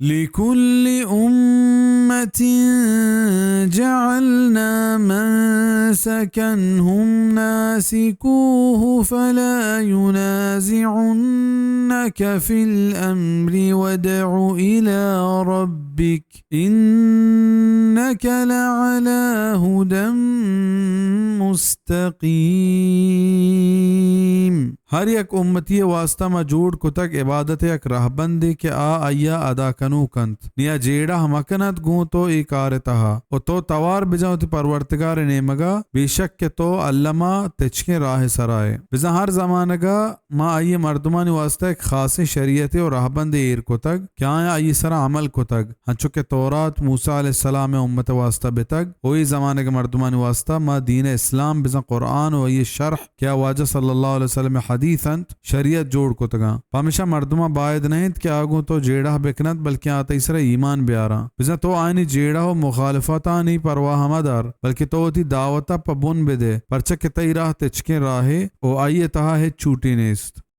لكل أمة جعلنا منسكا هم ناسكوه فلا ينازعنك في الأمر وادع إلى ربك إنك لعلى هدى مستقيم۔ ہر یک امتی ءِ واستہ ما جوڑ کتگ عبادت ءِ یک رہبندے کہ آ آئی ءَ ادا کنوک انت۔ نیا جیڑہ مہ کن ات گوں تو اے کار ءِ تہا، و تو توار بجن وتی پرورتگار ءِ نیمگ ءَ، بے شک کہ تو الما تچکیں راہ ءِ سرا ئے۔ بزاں ہر زمانگ ءَ ما آئی ءِ مردمانی واستہ یک خاصیں شریعتے و رہبندے ایر کتگ کہ آیاں آئی ءِ سرا عمل کتگ، انچو کہ تورات موسیٰ علیہ السلام ءِ امت ءِ واستہ بتگ، و اے زمانگ ءِ مردمانی واستہ ما دین اسلام، بزاں قرآن و آئی ءِ شرح کہ آ واجہ صلی اللہ علیہ وسلم ءِ حدیث انت، شریعت جوڑ کتگاں۔ پمیشا مردماں باید نہ انت کہ آ گوں تو جیڑہ بکن ات، بلکیں آ تئی سرا ایمان بیاراں۔ بزاں تو آیانی جیڑہ و مخالفتانی پرواہ مدار، بلکہ تو وتی دعوت ءَ پہ بن بدئے، پرچا کہ تئی راہ تچکیں راہے و آئی ءِ تہا ہچ چوٹی نیست۔